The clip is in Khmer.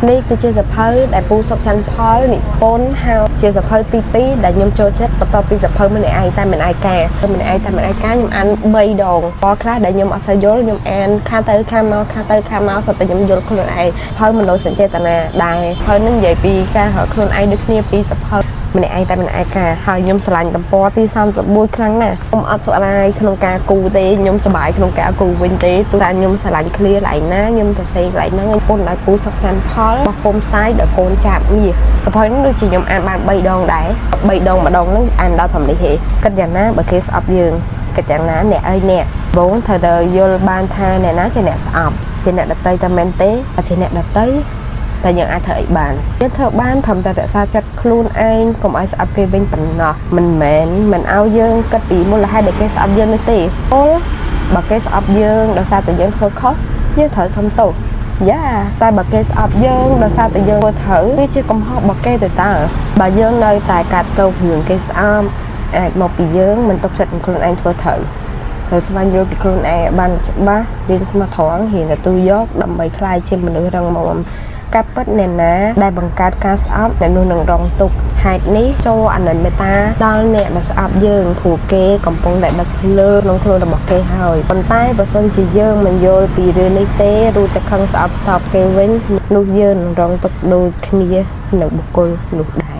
នេះគឺជាសៀវភៅដែលពូសុកច័ន្ទផលនិពន្ធហើយជាសៀវភៅទី2ដែលខ្ញុំចូលចិត្តបន្ទាប់ពីសៀវភៅម្នាក់ឯងតែមិនឯកាម្នាក់ឯងតែមិនឯកាខ្ញុំអាន3ដងពណ៌ខ្លះដែលខ្ញុំអត់សូវយល់ខ្ញុំអានខាទៅខាមកខាទៅខាមកសុទ្ធតែខ្ញុំយល់ខ្លួនឯងហើយមនោសញ្ចេតនាដែរហើយនឹងនិយាយពីការរកខ្លួនឯងដូចគ្នាពីសៀវភៅម្នាក់ឯងតែម្នាក់ឯកាហើយខ្ញុំស្រឡាញ់ទំព័រទី31ខ្លាំងណាស់ខ្ញុំអត់សប្បាយក្នុងការគូទេខ្ញុំសប្បាយក្នុងការគូវិញទេទោះតែខ្ញុំស្រឡាញ់ឃ្លាកន្លែងណាខ្ញុំទៅសេកន្លែងហ្នឹងឲ្យពុនឲ្យពូសុកច័ន្ទផលបោះពុំផ្សាយដល់កូនចាប់មាសសភៅហ្នឹងដូចជាខ្ញុំអានបាន3ដងដែរ3ដងម្ដងហ្នឹងអានដល់ត្រឹមនេះទេគិតយ៉ាងណាបើគេស្អប់យើងគិតយ៉ាងណាអ្នកអើយអ្នកបងត្រូវតែយល់បានថាអ្នកណាជាអ្នកស្អប់ជាអ្នកដតីតែមែនទេអត់ជាអ្នកដតីតែយើងអាចធ្វើអីបានយើងធ្វើបានត្រឹមតែរក្សាចិត្តខ្លួនឯងកុំឲ្យស្អប់គេវិញប៉ុណ្ណោះមិនមែនមិនឲ្យយើងគិតពីមូលហេតុដែលគេស្អប់យើងនោះទេពលបើគេស្អប់យើងដោយសារតែយើងធ្វើខុសយើងត្រូវសុំទោសយ៉ាតែបើគេស្អប់យើងដោយសារតែយើងធ្វើត្រូវវាជាកំហុសរបស់គេទៅតើបើយើងនៅតែកាត់ទោសរឿងគេស្អប់អាចមកពីយើងមិនទុកចិត្តនឹងខ្លួនឯងធ្វើត្រូវ ត្រូវស្វែងយល់ពីខ្លួនឯងឲ្យបានច្បាស់រៀនស្មោះត្រង់រៀនទទួលយកដើម្បីក្លាយជាមនុស្សរឹងមាំការពិតអ្នកណាដែលបង្កើតការស្អប់អ្នកនោះនឹងរងទុក្ខហេតុនេះចូលអាណិតមេត្តាដល់អ្នកដែលស្អប់យើងព្រោះគេកំពុងតែដឹកភ្លើងក្នុងខ្លួនរបស់គេហើយប៉ុន្តែបើសិនជាយើងមិនយល់ពីរឿងនេះទេរួចតែខឹងស្អប់តបគេវិញនោះយើងនឹងរងទុក្ខដូចគ្នានឹងបុគ្គលនោះដែរ។